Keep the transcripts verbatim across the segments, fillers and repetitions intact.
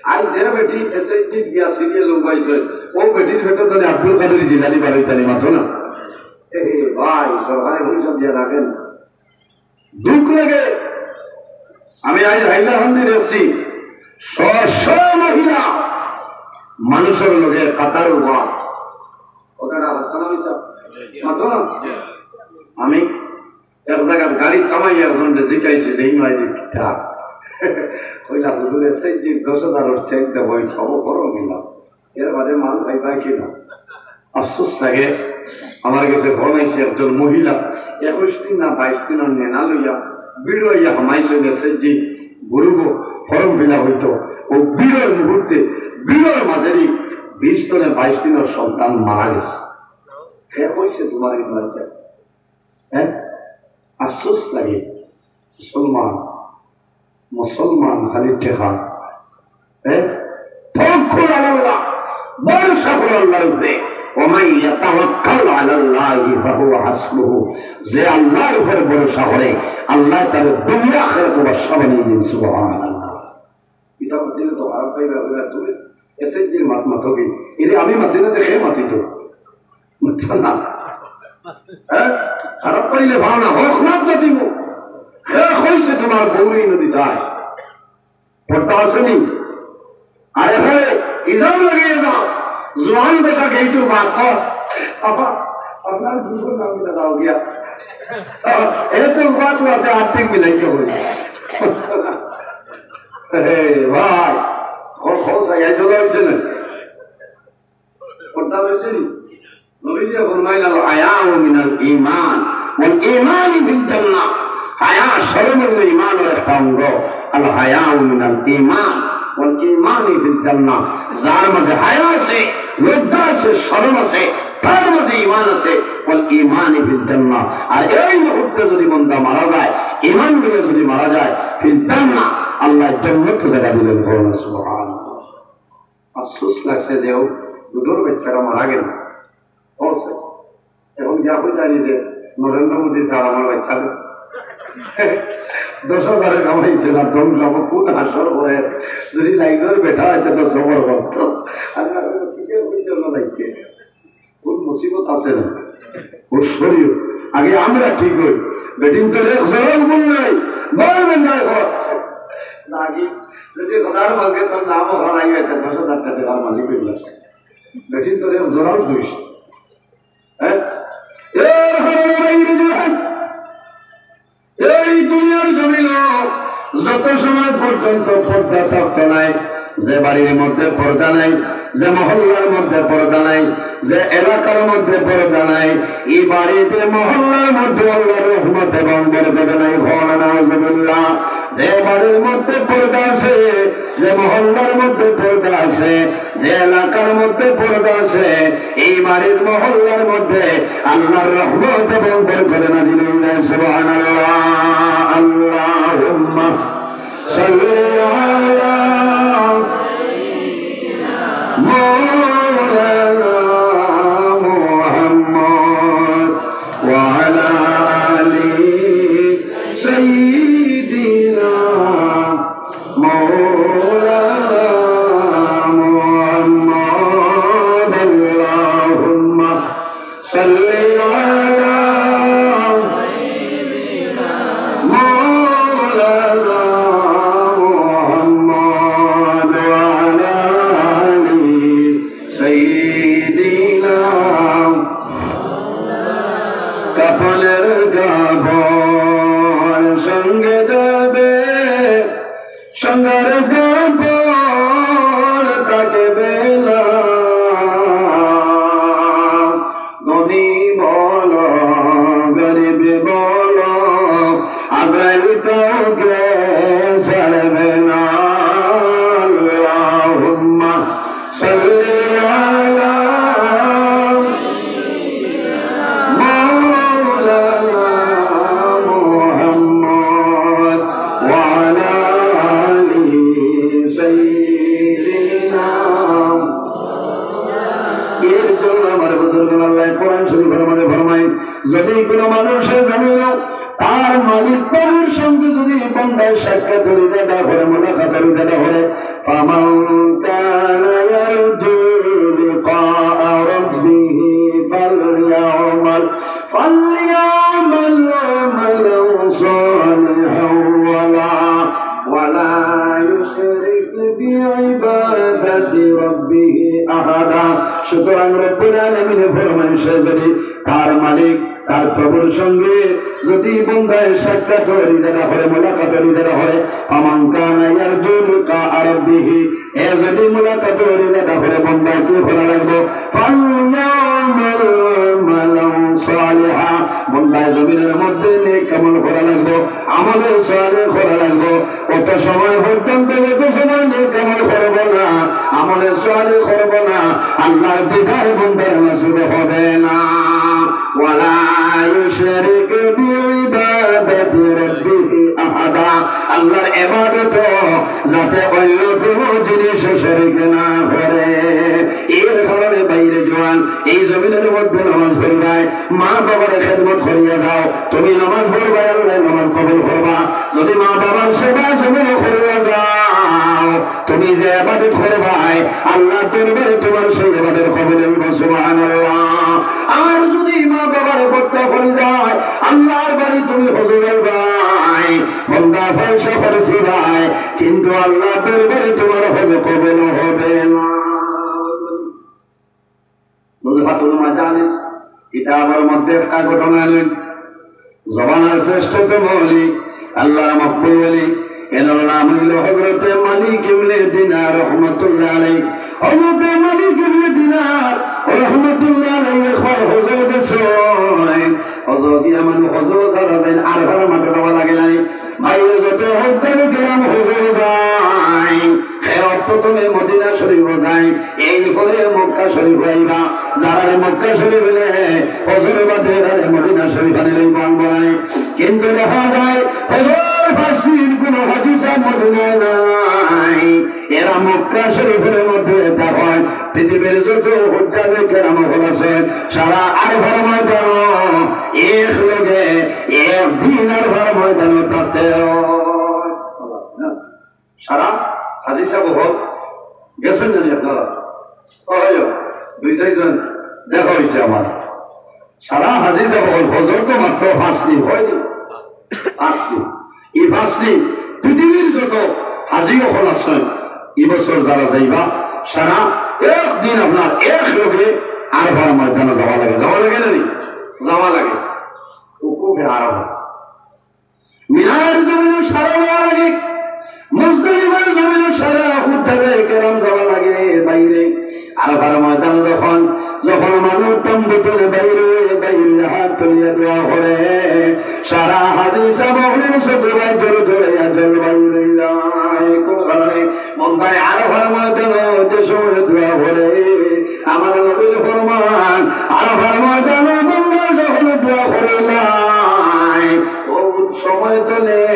আইজ যে বেটি এসএইচজি গিয়া সিরিয়াল লম্বাইছে, ও বেটির পেটো তনে আব্দুল কাদের জিলানী বারইতা নি, মাতো না। এ ভাই, সরকারে পয়সা দিয়া রাখেন। দুঃখ লাগে। আমি আইজ হাইলাকান্দি দেখছি, শ শ মহিলা মানুষর লগে কাতার উবা। কথাটা হাছা না মিছা? মাতো না? আমি এক জাগাত গাড়ি থামাই একজনরে জিকাইছি যে, "ইনো আইজ কিতা?" কইলা, "হুজুর, এসএইচজি দশ হাজারর চেক দেবো, ইটা অবকরণ নিলাম।" এর বাদে মাল পাইবা কিনা? আফসোস লাগে। আমার গেছে ফোন আইছে একজন মহিলা, একুশ দিন না বাইশ দিনর নেনা লইয়া ভিড়ো আইয়া হামাইছে এসএইচজি গ্রুপো ফর্ম ফিল আপ অইতো। ও ভিড়র মুহূর্তে, ভিড়র মাঝেই বিশ তনে বাইশ দিনর সন্তান মারা গেছে। হে কইছে, "তুমার এই বাড়িতে।" হ্যাঁ, আফসোস লাগে। মুসলমান, মুসলমান খালি টেকা। হ্যাঁ, তাওয়াক্কুল আলাল্লাহ, ভরসা করো আল্লাহর উপরে। ওয়া মান ইয়াতাওয়াক্কাল আলাল্লাহি ফাহুয়া হাসবুহু। যে আল্লাহর উপর ভরসা করে, আল্লাহ তারে দুনিয়া আখিরাত বাদশা বানাই দেন। সুবহানাল্লাহ। ইটা মাতিলে তো খারাপ পাইবা, ওরা তুমি এসএইচজির মাত মাতবি। এরে আমি মাতি না দেখে মাতি তো। বুঝছো না? হ্যাঁ? খারাপ পাইলে ভালো না, হক না মাতিব। হে কইছে তুমার বউরে নদী তাই। পর্দা আছে নি? আরে হে, ইজাম লাগিয়ে যাও। জোয়ান বেটা গেইটু বাত কর। আপা, আপনার দুজন নাম কিতা দাও গিয়া। এ তো বাত আছে, আর্থিক মিলাইতে হবে। এ ভাই, খোঁজ, খোঁজ আগে চলে হইছে না। পর্দা হইছে নি? নবীজি ফরমাইল, "আল হায়াউ মিনাল ঈমান, ওয়াল ঈমানি বিল জান্নাহ।" হায়া শরম হইল ঈমানর একটা অঙ্গ। "আল হায়াউ মিনাল ঈমান, ওয়াল ঈমানি বিল জান্নাহ।" যার মাঝে হায়া আছে, লজ্জা আছে, শরম আছে, তার মাঝে ঈমান আছে, "ওয়াল ঈমানি বিল জান্নাহ।" আর এই মুহূর্তে যদি বন্দা মারা যায়, ঈমান নিয়ে যদি মারা যায়, ফিল জান্নাহ, আল্লাহ জান্নাত জায়গা দিলেন। বলুন সুবহানাল্লাহ। আফসোস লাগছে যে ও দুধর বাচ্চাটা মারা গেল। ও স্যার, এখন যা কই জানি যে নরেন্দ্র মোদী স্যার আমার বাচ্চাটা দশ হাজারে কামাইছে না, ধ্বংস হবো, কোন হাসর করে যদি লাইনের বেটা হয়তো তো সবর করতো। আর না হলে কি করে ওই জন্য যাইতে? কোন মুসিবত আছে না? ও শরীর। আগে আমরা ঠিক হই। বেটিন তো এক জোড়া বল নাই, বল নাই হয়। না আগে যদি খোদার মালকে তোর নামও হারাই হয়েছে, দশ হাজার টাকা মালিক হইল। বেটিন তো এক জোড়াও দুইশ। হ্যাঁ? এর হারণে বাইরে দুহাত। এই দুনিয়ার জমিন যত সময় পর্যন্ত পর্দা থাকতো নাই, যে বাড়ির মধ্যে পর্দা নাই, যে মহল্লার মধ্যে পর্দা নাই, যে এলাকার মধ্যে পর্দা নাই, এই বাড়িতে মহল্লার মধ্যে আল্লাহর রহমত এবং বরকত নাই। বলেন নাউজুবিল্লাহ। যে বাড়ির মধ্যে পর্দা আছে, যে মহল্লার মধ্যে পর্দা আছে, যে এলাকার মধ্যে পর্দা আছে, এই বাড়ির মহল্লার মধ্যে আল্লাহর রহমত এবং বরকত নাজিল হয়ে যায়। সুবহানাল্লাহ। আল্লাহুম্মা সাল্লি আলা মাওলানা মুহাম্মদ ওয়া আলা আলি সাইয়্যিদিনা مولانا محمد اللهم صل على مولانا محمد وعلى آل سيدنا কাফনের কাপড় সঙ্গে যাবে, সঙ্গের কাপড় থাকবে না। ধনী বলো, গরিব বলো, আজরাইল কাউকে ছাড়বে না। আল্লাহুম্মা صل على مولانا محمد وعلى آل سيدنا। এর জন্য আমার বুজুর্গ আল্লাহ কোরআন শরীফের মধ্যে ফরমায়, যদি কোনো মানুষের জমিন তার মালিক প্রভুর সঙ্গে যদি বান্দায় সাক্ষাৎ হলে দেখা করে, মোলাকাত হলে দেখা করে, فمن كان يرجو لقاء ربه فليعمل، فليعمل عملا صالحا ولا، ولا يشرك بعبادة ربه أحدا। সুতরাং রব্বুল আলামিনে ফরমাইন, সে যদি তার মালিক, তার প্রভুর সঙ্গে যদি বন্দায় সাক্ষাৎ অর ইরাদা করে, মোলাকাত অর ইরাদা করে, فمن كان يرجو لقاء ربه, এ যদি মোলাকাত অর ইরাদা করে, বন্দায় কি করা লাগবো? فليعمل عملا صالحا, বন্দায় জমিনর মধ্যে নেক আমল করা লাগবো, আমলে সালেহ করা লাগবো। অত সময় পর্যন্ত যত সময় নেক আমল করবো না, আমলে সালেহ করবো না, আল্লাহর দিদার বন্দার নসিব হবে না। ولا يشرك بعبادة ربه أحدا, আল্লাহর ইবাদত যাতে অন্য কোনো জিনিসে শরিক না করে। এর কারণে ভাইরে জোয়ান, এই জমিনর মধ্যে নামাজ পড়বায়, মা বাবার খেদমত করিয়া যাও। তুমি নামাজ পড়বায়, আল্লাহ নামাজ কবুল করবা। যদি মা বাবার সেবা যত্ন করিয়া যাও, তুমি যে ইবাদত করবায়, আল্লাহর দরবারে তোমার সেই ইবাদত কবুল অইবো। সুবহানাল্লাহ। আর যদি মা বাবার হত্যা করি যায়, আল্লাহর বাড়ি তুমি হজো যাইবায়, বন্দা পয়সা খরচ দিবায়, কিন্তু আল্লাহর দরবারে তোমার হজ কবুল হবে না। নুজহাতুল মাজালিস কিতাবর মধ্যে একটা ঘটনা আনইন। জমানার শ্রেষ্ঠতম ওলি, আল্লাহর মকবুল ওলি, এনার নাম অইলো হযরতে মালিক ইবনে দিনার রহমতুল্লাহ আলাইহি। হযরতে মালিক ইবনে দিনার রহমতুল্লাহ আলাইহি একবার হজো গেছইন। হজো গিয়া মানুষ হজো যারা যাইন, আরফার মাঠে যাওয়া লাগে নাই। বাইরে যত হজ্জানে কেরাম হজো যাইন, হে প্রথমে মদিনা শরীফ যাইন, এর পরে মক্কা শরীফ আইবা। যারা মক্কা শরীফ অইলে হজর বাদে তারা মদিনা শরীফ আনিলে বান বানায়। কিন্তু দেখা যায় হজর পাঁচ দিন কোনো হাজি সাহেব মদিনায় নাই, এরা মক্কা শরীফের মধ্যে থাকইন। পৃথিবীর যত হজ্জানে কেরাম অকল আছে, সারা আরফার ময়দানো এক লগে এক দিন আরফার ময়দানো থাকতে অয়। সারা হাজি সাহেব অকল গেছইন জানি আপনারা? ও ভাই, দুই চাইরজন দেখা অইছে আমার। সারা হাজি সাহেব অকল হজর তো মাত্র পাঁচ দিন, কয় দিন? পাঁচ দিন। এই পাঁচ দিন পৃথিবীর যত হাজি অকল আছইন, এই বছর যারা যাইবা, সারা এক দিন আপনার এক লগে আরফার ময়দানো যাওয়া লাগে, যাওয়া লাগে না নি? যাওয়া লাগে। উকুফে আরফা। মিনার জমিনো সারা যাওয়া লাগে, মুজদালিফার জমিনো সারা হজ্জানে কেরাম যাওয়া লাগে বাইরে। আরফার ময়দান যখন, যখন মানুষ তম্বু তলে বাইরে, বাইরে হাত তুলিয়া দোয়া করে, সারা হাজি সাহেব অকলর চোখর পানি ঝরে ঝরে জল বাইরে যায়। কোন কারণে? বন্দায় আরফার ময়দানো যে সময় দোয়া করে, আমার নবীর ফরমান, আরফার ময়দানো বন্দা যখন দোয়া করে নাই, ও সময় তলে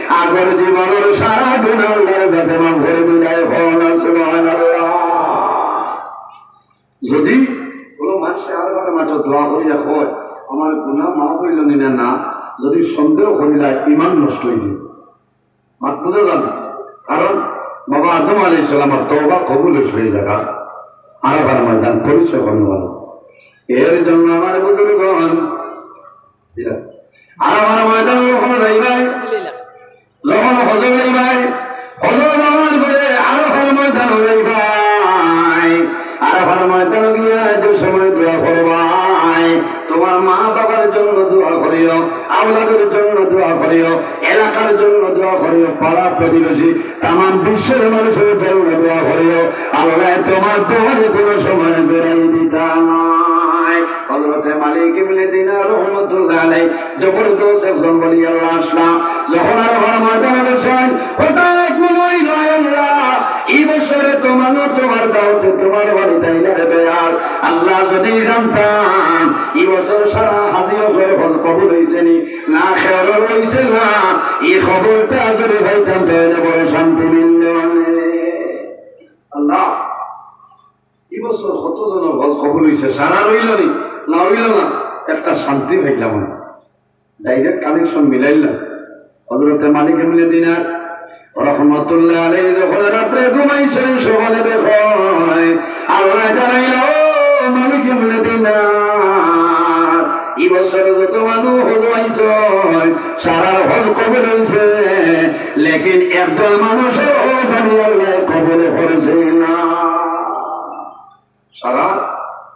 আগর জীবনর সারা গুনাহ আল্লাহর কাছে মাফ করে দিলাই। সুবহানাল্লাহ। যদি কোনো মানুষে আরফার মাঠে দোয়া করিয়া কয়, "আমার গুনাহ মাফ অইলো নি না?" না, যদি সন্দেহ করিলা, ইমান নষ্ট অইযায়। মাত বুঝা যার? কারণ বাবা আদম আলাইহিস সালামর তওবা কবুল অইছে এই জাগা, আরফার ময়দান পরিচয় করানো। এর জন্য আমার বুজুর্গগণ, আরফার ময়দান যখন যাইবায়, যখন হজো যাইবায়, হজো যাওয়ার পরে আরফার ময়দান যাইবায়, আরফার ময়দান গিয়া যে সময় দোয়া করবায়, তোমার মা বাবার জন্য দোয়া করিও, আওলাদের জন্য দোয়া করিও, এলাকার জন্য দোয়া করিও, পাড়া প্রতিবেশী, তামাম বিশ্বের মানুষের জন্য দোয়া করিও। আল্লাহ তোমার দোয়ারে কোনো সময় বেড়াই দিতা নাই। হযরতে মালিক ইবনে দিনার রহমতুল্লাহ আলাইহি জবরদস্ত একজন ওলি আল্লাহ আছলা। যখন আরফার ময়দানো গেছইন, হঠাৎ মনে অইলো, "আয় আল্লাহ, এই বছরে তো মানুষ তোমার দাওয়াতে তোমার বাড়িত আইলা রে দয়াল। আল্লাহ, যদি জানতাম এই বছর সারা হাজি অকলর হজ কবুল অইছে নি, না কেউরর অইছে না, এই খবরটা যদি পাইতাম তাইলে বড় শান্তি মিললো অনে।" আল্লাহ, এই বছর কতজনর হজ কবুল অইছে, সারা অইলো নি, না অইলো না, একটা শান্তি পাইলাম না। Direct connection মিলাইলাম। হযরতে মালিক ইবনে দিনার রহমতুল্লাহ আলাইহি যখন রাত্রে ঘুমাইছইন, সকালে দেখইন আল্লায় জানাইলা, "ও মালিক ইবনে দিনার, ই বছর যত মানুষ হজ আইছইন, সারার হজ কবুল অইছে, লেকিন একজন মানুষর হজ আমি আল্লায় কবুল করছি না।" সারা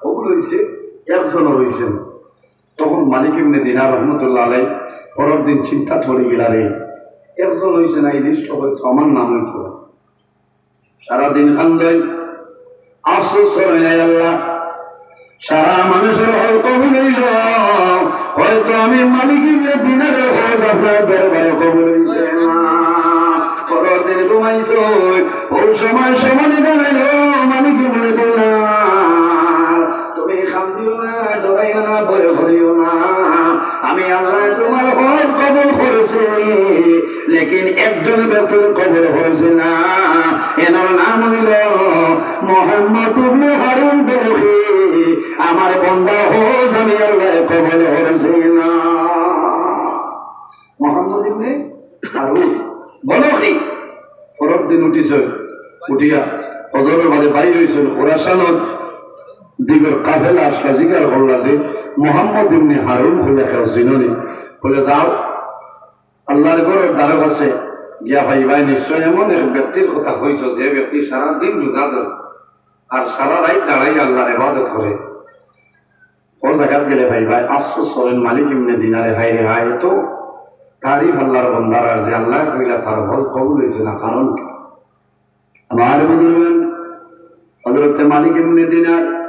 কবুল অইছে, একজনর অইছে না। তখন মালিক ইবনে দিনার রহমতুল্লাহ আলাইহি পরের দিন চিন্তাত পড়ি গেলা, রে, একজন অইছে না, ই লিস্টো হয়তো আমার নাম অইতো। সারাদিন কান্দইন, আফসোস করইন, "আয় আল্লাহ, সারা মানুষর হজ কবুল অইলো, হয়তো আমি মালিক ইবনে দিনারর হজ আপনার দরবারে কবুল অইছে না।" পরের দিন ঘুমাইছইন, অউ সময় স্বপ্নে জানাইলা, "মালিক ইবনে দিনার, তুমি কান্দিও না, ডরাইও না, ভয় করিও না, আমি আল্লায় তুমার হজ কবুল করছি, লেকিন একজন ব্যক্তির কবুল করছি না, এনর নাম অইলো মুহাম্মদ ইবনে হারুন বলখি, আমার বন্দার হজ আমি আল্লায় কবুল করছি না।" মুহাম্মদ ইবনে হারুন বলখি। পরের দিন উঠিছইন, উঠিয়া হজরর বাদে বাইর অইছইন, খুরাসানর দিগর কাফেলা আসলা, জিকার করলা যে, "মুহাম্মদ ইবনে হারুন কইয়া কেউ চিনো নি?" কইলা, "যাও, আল্লার ঘরর দ্বারর কাছে গিয়া পাইবায়, নিশ্চয় এমন এক ব্যক্তির কথা কইছো, যে ব্যক্তি সারা দিন রোজা ধরে আর সারা রাইত দাঁড়াইয়া আল্লার ইবাদত করে।" অউ জাগাত গেলে পাইবায়। আফসোস করইন, মালিক ইবনে দিনারে, হায় রে হায়, এত তারিফ আল্লার বন্দার, আর যে আল্লায় কইলা তার হজ কবুল অইছে না, কারণ কি? আমার বুজুর্গান, হজরতে মালিক ইবনে দিনার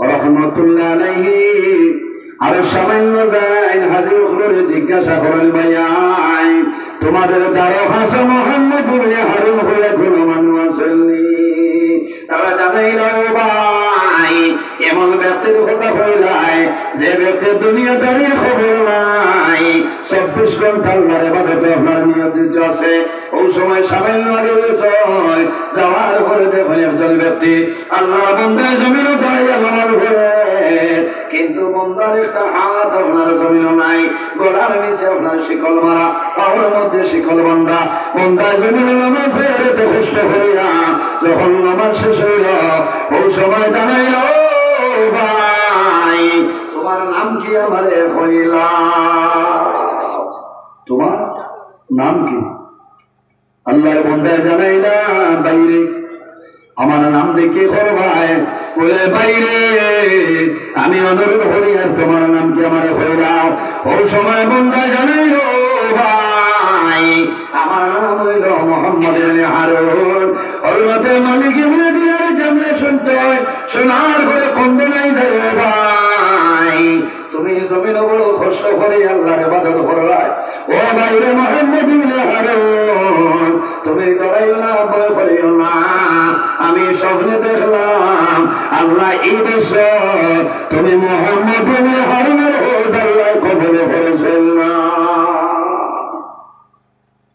রহমতুল্লাহ আলাইহি আরো সামান্য যাইন, হাজির অকলরে জিজ্ঞাসা করইন, "ভাইয়াইন, তুমাদের দ্বারর কাছে মুহাম্মদ ইবনে হারুন কইয়া কুনু মানুষ আছইন নি?" তারা জানাইলা, "ও ভাই, এমন ব্যক্তির কথা কইলায়, যে ব্যক্তির দুনিয়াদারির খবর নাই, চব্বিশ ঘন্টা আল্লার ইবাদতে আপনার নিয়োজিত আছে।" অউ সময় সামান্য আগে গেছইন, যাওয়ার পরে দেখইন একজন ব্যক্তি আল্লার বন্দায় জমিনো দাঁড়াইয়া নামাজ পড়ে, কিন্তু বন্দার একটা হাত আপনার জমিনো নাই, গলার নিচে আপনার শিকল মারা, পাওর মধ্যে শিকল বান্ধা। বন্দায় জমিনো নামাজ পড়ে এত কষ্ট করিয়া যখন নামাজ শেষ অইলো, অউ সময় জানাইলা, "ও ভাই, তুমার নাম কি আমারে কইলাও? তুমার নাম কি?" আল্লার বন্দায় জানাইলা, "ভাইরে, আমার নাম দি কি করবায়?" বলে, "ভাইরে, আমি অনুরোধ করি, আর তুমার নাম কি আমারে কইলাও।" অউ সময় বন্দায় জানাইলা, "ও ভাই, আমার নাম অইলো মুহাম্মদ ইবনে হারুন।" হজরতে মালিক ইবনে দিনারে যেমনে হুনছইন, হুনার পরে কান্দে নাই যায়, "ও ভাই, তুমি জমিনো বড় কষ্ট করি আল্লার ইবাদত কররায়। ও ভাইরে মুহাম্মদ ইবনে হারুন, তুমি ডরাইও না, ভয় করিও না। আমি স্বপ্নে দেখলাম আল্লায় ই বছর তুমি মুহাম্মদ ইবনে হারুনর হজ আল্লায় কবুল করছইন না।"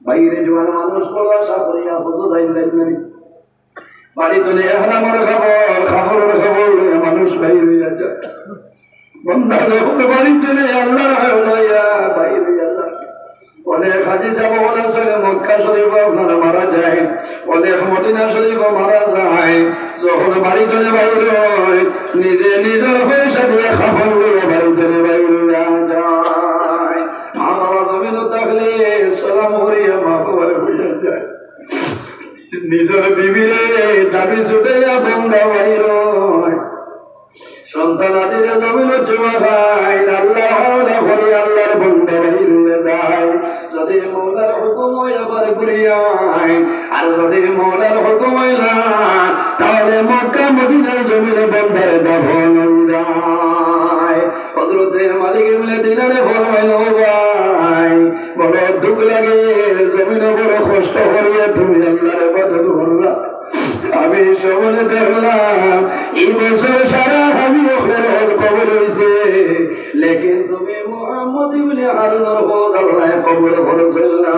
বাইরে জোয়ান মানুষ বড় আশা করিয়া হজো যাইন, যাইন নাই। বাড়ি তনে এহরামর কাপড়, কাপড়র কাপড় লইয়া মানুষ বাইর অইয়া যায়। বন্দা যখন বাড়ি তনে আল্লার ভয় লইয়া বাইর অইয়া যায়। অনেক হাজি সাব অকল আছইন মক্কা শরীফো আপনারা মারা যায়, অনেক মদিনা শরীফো মারা যায়। যখন বাড়ি তনে বাইর অয়, নিজে নিজর পয়সা দিয়া কাপড় লইয়া বাড়ি তনে বাইর অইয়া যায়। মা বাবা জমিনো থাকলে সালাম করিয়া মা বাবারে বুঝা যায়। নিজর বিবিরে দাবি ছুটাইয়া বন্দা বাইর অয়। সন্তানাদিরে জমিনো চুমা খাইন, আল্লার হাওলা করি আল্লার বন্দা বাইর অইয়া যায়। যদি মওলার হুকুম অয় আবার ঘুরিয়া আইন, আর যদি মওলার হুকুম অয় না, তাহলে মক্কা মদিনার জমিনো বন্দারে দাফন অইয়া যায়। হজরতে মালিক ইবনে দিনারে ফরমাইল, "ও ভাই, বড় দুঃখ লাগে, জমিনো বড় কষ্ট করিয়া তুমি আল্লার ইবাদত করলা। আমি স্বপ্নে দেখলাম, ই বছর সারা হাজি অকলর হজ কবুল অইছে, লেকিন তুমি মুহাম্মদ ইবনে হারুনর হজ আল্লায় কবুল করছইন না।"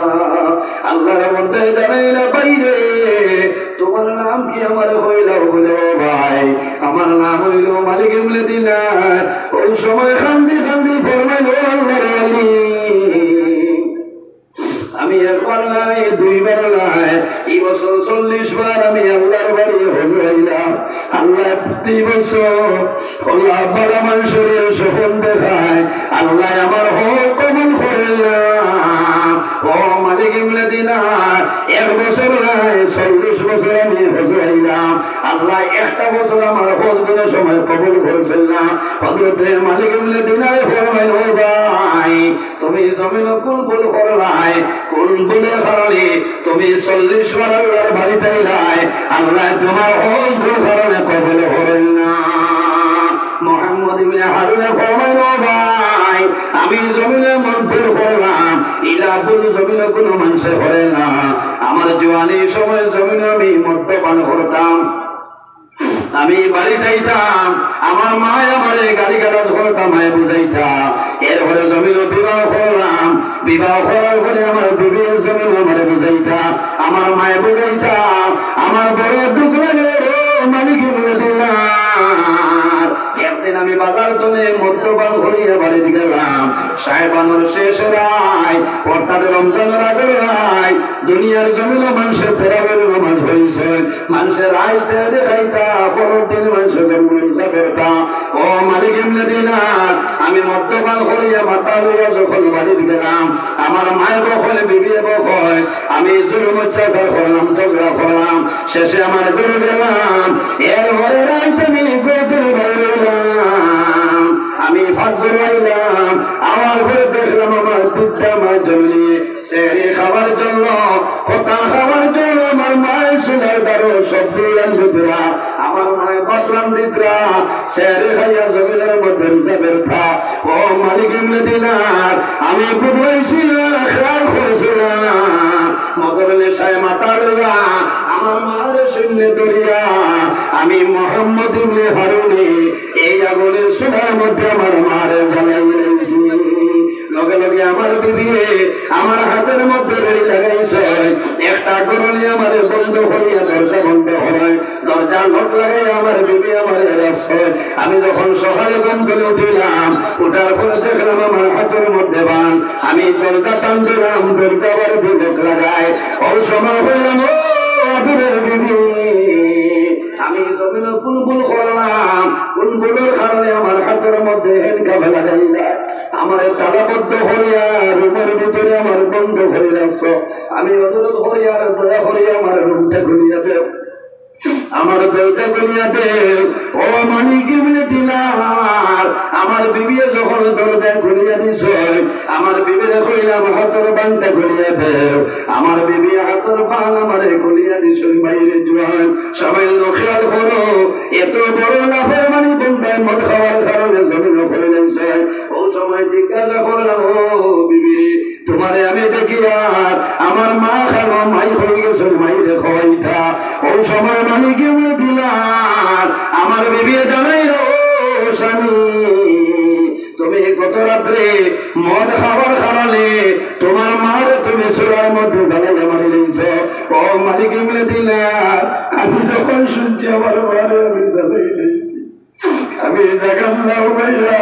আল্লার বন্দায় জানাইলা, "বাইরে, তুমার নাম কি আমারে কইলাও?" বলে, "ও ভাই, আমার নাম অইলো মালিক ইবনে দিনার।" অউ সময় কান্দি কান্দি ফরমাইল, "ও আল্লার ওলি, আমি একবার নায়, দুইবার নায়, এই বছর চল্লিশ বার আমি আল্লাহর বাড়ি হজে আইলাম। আল্লাহ প্রতি বছর আল্লাহ বালা মানষরে স্বপ্ন দেখায়, আল্লাহ আমার হজ কবুল করে না। ও মালিক ইবনে দিনার, এক বছর নায়, চল্লিশ বছর আমি হজে আইলাম, আল্লাহ একটা বছর আমার হজ কোনো সময় কবুল করছেন না। হযরতে মালিক ইবনে দিনার ফরমাইল, ও ভাই, তুমি জমিনো কুন ভুল করলায়? কুন ভুলর কারণে তুমি চল্লিশ বার আল্লাহর বাড়িত আইলায়? আল্লাহ তোমার হজ কুন কারণে কবুল করেন না? মোহাম্মদ ইবনে হারুনে ফরমাইল, ও ভাই, আমি জমিনো এমন ভুল করলাম, ইলা ভুল জমিনো কুনু মানষে করে না। আমার জোয়ানির সময় জমিনো আমি মদ্যপান করতাম, আমি বাড়িত আইতাম, আমার মায় আমারে গালিগালাজ করতা, মায় বুঝাইতা। এরপরে জমিনো বিবাহ করলাম, বিবাহ করার পরে আমার বিবিয়ে জমিনো আমারে বুঝাইতা, আমার মায় বুঝাইতা। আমার বড় দুঃখ লাগে রে মালিক ইবনে দিনার। একদিন আমি বাজার তনে মদ্যপান করিয়া বাড়িত গেলাম, শাবানর শেষ রাইত, অর্থাৎ রমজানর আগর রাইত, দুনিয়ার জমিনো মানষে তারাবির নামাজ পড়ছে, মানষে রাইত সেহরি খাইতা, পরর দিন মানষে জমিনো রোজা করতা। ও মালিক ইবনে দিনার, আমি মদ্যপান করিয়া মাতাল অইয়া যখন বাড়িত গেলাম, আমার মায় বকইল, বিবিয়ে বকইল, আমি জুলুম অত্যাচার করলাম, ঝগড়া করলাম, শেষে আমার ঘরো গেলাম। এরপরে রাইত আমি ঘর তনে বাইর অইলাম, আমি পাকঘরো আইলাম, আওয়ার পরে দেখলাম আমার বৃদ্ধা মা জমিনো সেহরি খাওয়ার জন্য, কথা খাওয়ার জন্য আমার মায় চুলার ধারো সবজি রান্ধিতরা, আমার মায় ভাত রান্ধিতরা, সেহরি খাইয়া জমিনর মধ্যে রোজা ধরতা। ও মালিক ইবনে দিনার, আমি বুঝাইছি না, খেয়াল করছি না। মদর নেশায় মাতাল অইয়া আমার মারে শূন্য ধরিয়া আমি মোহাম্মদ ইবনে হারুনে এই আগুনের চুলার মধ্যে আমার মারে জ্বালাই দিছি। লগে লগে আমার বিবিয়ে আমার হাতর মধ্যে রশি লাগাইছে, একটা গরনে আমারে বন্ধ করিয়া দরজা বন্ধ করায়, দরজা লক লাগাইয়া আমার বিবি আমারে রাখছে। আমি যখন সকালে ঘুম তনে উঠিলাম, উঠার পরে দেখলাম আমার হাতর মধ্যে বান, আমি দরজা টান দিলাম, দরজা আবার লক লাগায়। অউ সময় কইলাম, ও আদরের বিবি, আমি জমিনো কুন ভুল করলাম, কুন ভুলর কারণে আমার হাতর মধ্যে handcuff লাগাইলা, আমারে তালাবদ্ধ করিয়া রুমর ভিতরে আমারে বন্ধ করি রাখছো। আমি অনুরোধ করি আর দয়া করি আমার রুমটা খুলিয়া দেও, আমার দরজা খুলিয়া দেও। ও মালিক ইবনে দিনার, আমার বিবিয়ে যখন দরজা খুলিয়া দিছে, আমার বিবিরে কইলাম, হাতর বানটা খুলিয়া দেও। আমার বিবিয়ে হাতর বান আমারে খুলিয়া দিছে। ভাইরে জোয়ান, সামান্য খেয়াল করো, এত বড় নাফরমানি বন্দায় মদ খাওয়ার কারণে জমিনো করি লাইছে। অউ সময় জিজ্ঞাসা করলাম, ও বিবি, তোমারে আমি দেখি আর আমার মা খালো, মাই কই গেছে, মাইরে খাওয়াইতা। অউ সময় মালিক ইবনে দিনার আমার বিবিয়ে জানাইল, ও স্বামী, তুমি গত রাত্রে মদ খাওয়ার কারণে তোমার মারে তুমি চুলার মধ্যে জ্বালাইয়া মারি লাইছো। ও মালিক ইবনে দিনার, আমি যখন শুনছি আমার মারে আমি জ্বালাই লাইছি, আমি জাগাত লাউ ভাইয়া,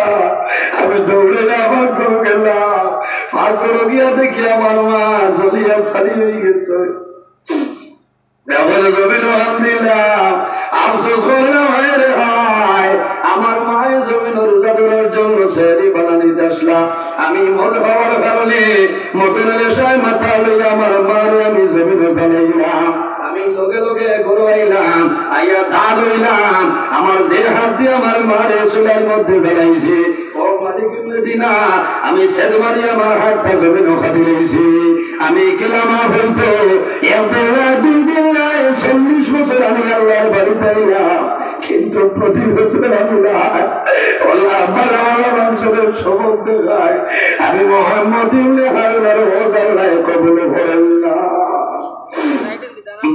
আমি দৌড়ে আমার ঘরো গেলাম। আমার ঘরো গিয়া দেখি আমার মা জ্বলিয়া ছাই অই গেছে। এখন জমিনো কান্দিলাম, আফসোস করলাম, হায় রে হায়, আমার মায়ে জমিনো রোজা ধরার জন্য সেহরি বানানিত আসলা। আমি মদ খাওয়ার কারণে, মদর নেশায় মাতাল অইয়া আমার মারে আমি জমিনো জ্বালাইলাম। আমি লগে লগে ঘরো আইলাম, আইয়া ধা ধইলাম, আমার যে হাত দিয়া আমার মারে চুলার মধ্যে জ্বালাইছি, ও মালিক ইবনে দিনার, আমি সেদ মারি আমার হাতটা জমিনো কাটি লাইছি। আমি গেলাম আফন্দ, এক দিন নায়, দুই দিন নায়, চল্লিশ বছর আমি আল্লাহর বাড়িত আইলাম, কিন্তু প্রতি বছর আমি নায়। আল্লাহ বালা বালা মানষরে স্বপ্ন দেখায়, আমি মোহাম্মদ ইবনে হারুনর হজ আল্লায় কবুল করেন না।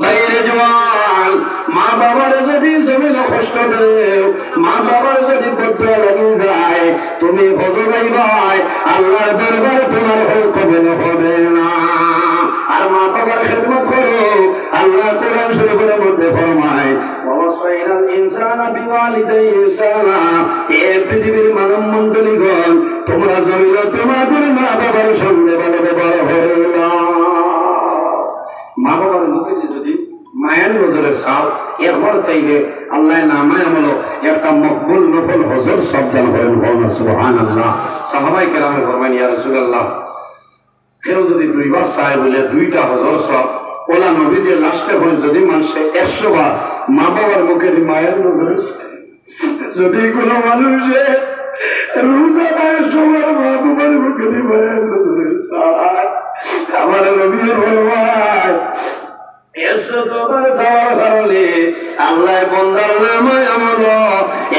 ভাইরে জোয়ান, মা বাবারে যদি জমিনো কষ্ট দেও, মা বাবার যদি বদদোয়া লাগি যায়, তুমি হজো যাইবায়, আল্লাহর দরবারে তোমার হজ কবুল হবে না। আর মা বাবার খেদমত করো, আল্লাহ কোরআন শরীফের মধ্যে ফরমায়, "ওয়াসাইনাল ইনসানা বিওয়ালিদাইহি ইহসানা।" এ পৃথিবীর মানব মণ্ডলীগণ, তোমরা জমিনো তোমাদের মা বাবার সঙ্গে ভালো ব্যবহার করো। মা বাবার মুখে যদি মায়ার নজরে চাও, একবার চাইলে আল্লাহ নামায় আমলো একটা মকবুল নফল হজর সব দান করেন, বলেন না সুবহানাল্লাহ। সাহাবায়ে কেরামে ফরমাইন, ইয়া রাসূলুল্লাহ, কেউ যদি দুইবার চায় বলে দুইটা হজর সব, ওলা নবী যে লাস্টে হয় যদি মানুষে একশো বার মা বাবার মুখে মায়ার নজরে চায়, যদি কোনো মানুষে রোজাদার সবার মা বাবার মুখে মায়ার নজরে চায়, আমার নবী ফরমায়, একশো বার চাওয়ার কারণে আল্লাহ বন্দার নামায় আমলো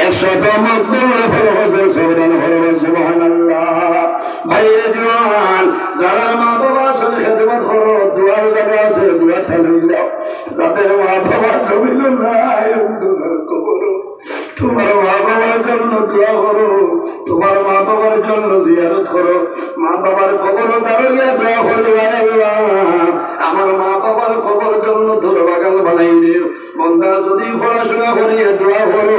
একশো মকবুল নফল হজর সব দান করবেন, সুবহানাল্লাহ। ভাইরে জওয়ান, যারা মা বাবা আসলে খেদমত করো, দোয়ার জায়গা আছে, দোয়া চালু দাও। যাদের মা বাবা জমিন নাই, অন্ধকার কবর, তোমার মা বাবার জন্য দোয়া করো, তোমার মা বাবার জন্য জিয়ারত করো, মা বাবার কবর তারইয়া দোয়া করো, "আয় আল্লাহ, আমার মা বাবার কবর জন্নতর বাগান বানাই দিও।" বন্দা যদি পড়াশোনা করিয়া দোয়া করো,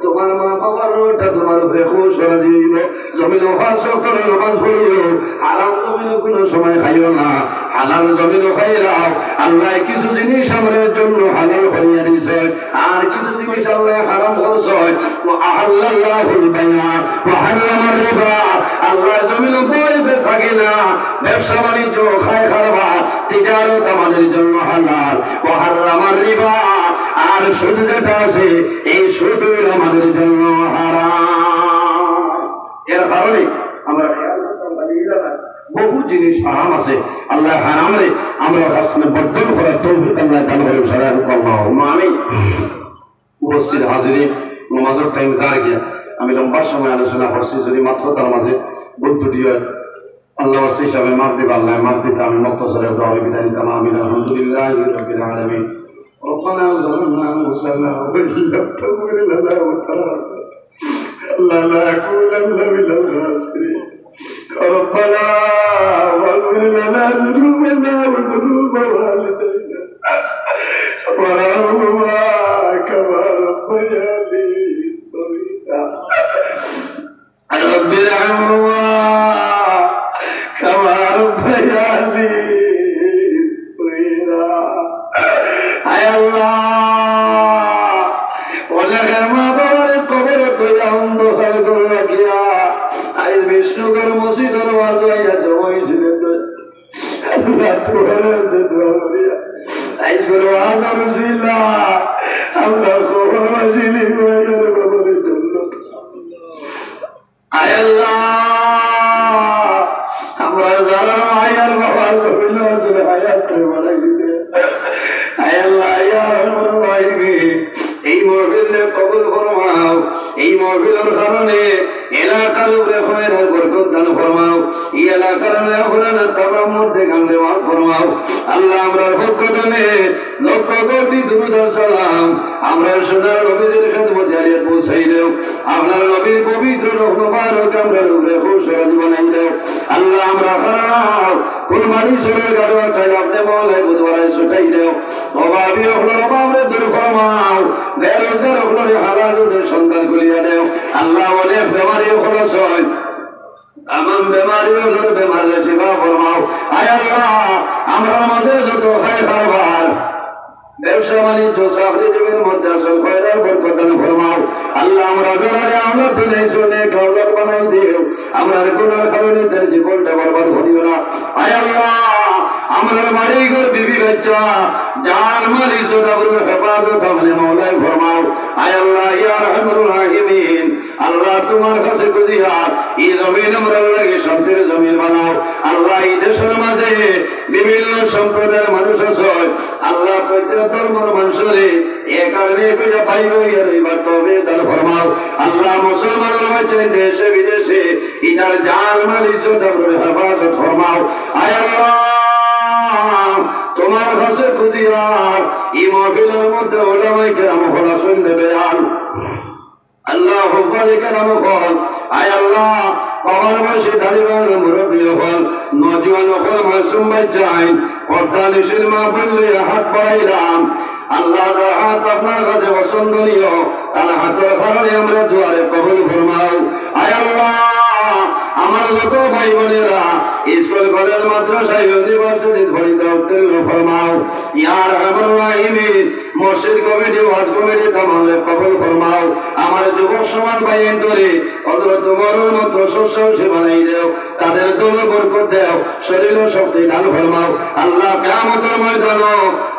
তোমার মা বাবার রুহটা তোমার উপরে খুশ রাজি হইব। জমিন পাঁচ ওয়াক্ত নামাজ পড়িও, হারাম জমিন কোনো সময় খাইও না, হালাল জমিন খাইলাও। আল্লাহ কিছু জিনিস আমরার জন্য হালাল করিয়া দিছে, আর কিছু জিনিস আল্লাহ হারাম করছে। ওয়া আহাল্লাল্লাহুল বাইআ ওয়া হাররামার রিবা। আল্লাহ জমিন বই বেচা কিনা, ব্যবসা বাণিজ্য, খায় কারবার, তিজারত আমাদের জন্য হালাল। ওয়া হাররামার রিবা, আর সুদ যেটা আছে, এই সুদ আমাদের জন্য হারাম। এর কারণে আমরা খেয়াল করতাম পারি, এই জায়গায় বহু জিনিস হারাম আছে। আল্লাহ হারামরে আমরা রাস্তা বর্জন করার তৌফিক আল্লাহ দান করেন। সারা আল্লাহুম্মা আমিন। উপস্থিত হাজিরিন, নামাজের টাইম যার গিয়া, আমি লম্বা সময় আলোচনা করছি, যদি মাত্র তার মাঝে ভুল ত্রুটি হয়, আল্লাহ ওয়াসি হিসাবে মাফ দিবা, আল্লাহ মাফ দিতা। আমি মুক্তসরে দোয়া বিদায় নিতাম। আমিন। আলহামদুলিল্লাহি রাব্বিল আলামিন। ربنا ظلمنا أنفسنا وإن لم تغفر لنا وترحمنا لنكونن من الخاسرين. ربنا واغفر لنا ذنوبنا وذنوب والدينا وارحمهما كما ربياني صغيرا. رب ارحمهما كما ربياني صغيرا. আয় আল্লাহ, অনেকের মা বাবার কবর তুই অন্ধকার করে রাখিয়া, আজ বিষ্ণুগর মসজিদর মাঝে আইয়া জমা হইছিলেন। আল্লাহ, তোমার কাছে দোয়া করিয়া, আজ করে ওয়াজ করছিলা, আমরা কবর মাঝে লিখে কবরের জন্য। আয় আল্লাহ, আমরা যারা মায়ের বাবা জমিন আসলে হায়াত বাড়াই দিতে। আয় আল্লাহ, ইয়া আরহামার রাহিমিন, এই মাহফিলরে কবুল ফরমাও। এই মাহফিলর কারণে এলাকার উপরে খয়র আর বরকত দান ফরমাও। এই এলাকার নয়া পুরানা তামাম মধ্যে গান দেওয়া ফরমাও। আল্লাহ, আমরার পক্ষ থেকে লক্ষ কোটি দুরূদ আর সালাম আমরার সোনার নবীজির খেদমতে আলিয়াত পৌঁছাই দেও। আপনার নবীর পবিত্র রূহ মোবারক আমরার উপরে খুশ রাজি বানাই দেও। আল্লাহ, আমরা হারাম কোন মানুষের গাড়ি চাই আপনি মৌলাই বুধবারে ছুটাই দেও। অভাবী অকলর অভাবরে দূর ফরমাও, বেরোজগার অকলরে হালাল রুজির সন্ধান খুলিয়া দেও। আল্লাহ, অনেক বেমারি অকল আছে, তামাম বেমারি অকলর বেমাররে শিফা ফরমাও। আয় আল্লাহ, আমরার মাঝে যত খায় কারবার, ব্যবসা বাণিজ্য, চাকরিজীবীর মধ্যে আছে, খয়র আর বরকত দান ফরমাও। আল্লাহ, আমরা যারারে আওলাদ দিলাইছো, নেক আওলাদ বানাই দিও। আমরার গুনার কারণে তার জীবনটা বরবাদ করিও না। আয় আল্লাহ, আমরার বাড়ি ঘর, বিবি বাচ্চা, জান মাল ইজ্জত আবরুর হেফাজত আপনি মৌলাই ফরমাও। আয় আল্লাহ, ইয়া আরহামার রাহিমিন, আল্লাহ, তোমার কাছে খুজিয়ার এই জমিন আমরার লাগি শান্তির জমিন বানাও। আল্লাহ, এই দেশের মাঝে বিভিন্ন সম্প্রদায়ের মানুষ আছে। আল্লাহ, প্রত্যেক ধর্মর মানুষরে এ কারণে কইরা ভাই ভাই আর এইবার তবে দান ফরমাও। আল্লাহ, মুসলমানের মাঝে দেশে বিদেশে ইতার জান মাল ইজ্জত আবরুর হেফাজত ফরমাও। আয় আল্লাহ, তোমার কাছে খুজিয়ার এই মাহফিলর মধ্যে উলামায়ে কেরাম হলা শুনতে বেয়ান। আল্লাহ, হুফাজে কেরাম হল, আয় আল্লাহ, বাবার বয়সে দাড়ি বাংলা মুরব্বী হল, নজওয়ান হল, মাসুম বাচ্চাইন, পর্দানিশীল মা বললে হাত বাড়াইলাম। আল্লাহ, যার হাত আপনার কাছে পছন্দনীয়, তার হাতের কারণে আমরা দুয়ারে কবুল ফরমাও। আয় আল্লাহ, আমার যত ভাই বোনেরা স্কুল, কলেজ, মাদ্রাসা, ইউনিভার্সিটিত পড়িতা উত্তীর্ণ ফরমাও। ইয়া আরহামার রাহিমিন, মসজিদ কমিটি, ওয়াজ কমিটি, তামামরে কবুল ফরমাও। আমার যুবক সমাজ ভাইয়াইন্তরে হযরত উমরর মতো সৎসাহসী বানাই দেও, তাদের দৌলে বরকত দেও, শরীরো শক্তি দান ফরমাও। আল্লাহ, কিয়ামতর ময়দানো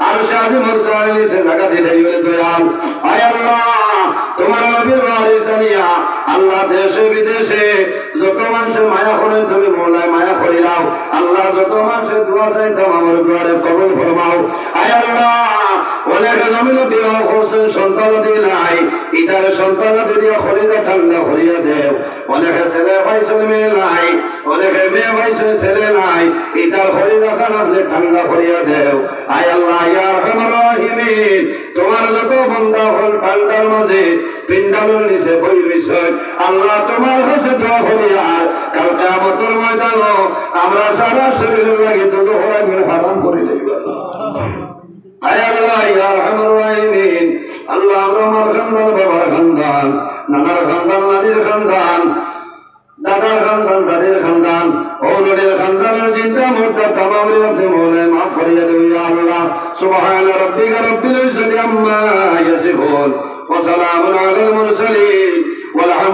আরশে আজিমর ছায়ার নিচে জাগা দিলাইও রে দয়াল। আয় আল্লাহ, তোমার নবীর ওয়ারিস আনিয়া আল্লাহ দেশে বিদেশে যত মানষে মায়া করইন তুমি মওলায় মায়া করিলাও। আল্লাহ, যত মানষে দোয়া চাইন তামামর দোয়ারে কবুল ফরমাও। আয় আল্লাহ, অনেকে জমিনো বিবাহ করছইন, সন্তান আদি নাই, ইতারে সন্তান আদি দিয়া কলিজা ঠান্ডা করিয়া দেও। অনেকে ছেলে পাইছইন মেয়ে নাই, অনেকে মেয়ে পাইছইন ছেলে নাই, ইতার কলিজাখান আপনে ঠান্ডা করিয়া দেও। আয় আল্লাহ, ইয়া আরহামার রাহিমিন, তোমার যত বান্দা অকল ঠান্ডার মাঝে পিন্ডালর নিচে বই রইছইন, আল্লাহ তোমার কাছে দোয়া করি, আর কাল কিয়ামতর ময়দানো আমরা সারা শরীরর লাগি দুধ হরাইয়া হারাম করি দিবা। আয় আল্লাহ, ইয়া আরহামার রাহিমিন, আল্লাহ, আমরা মার খান্দান, বাবার খান্দান, নানার খান্দান, নানির খান্দান, দাদার খান্দান, দাদির খান্দান, অউলাদের খান্দানর জিন্দা মুর্দা তামামরে আপনে মওলায় মাফ করিয়া দেও, ইয়া আল্লাহ। سبحان ربك رب العزة عما يصفون، وسلام على المرسلين، والحمد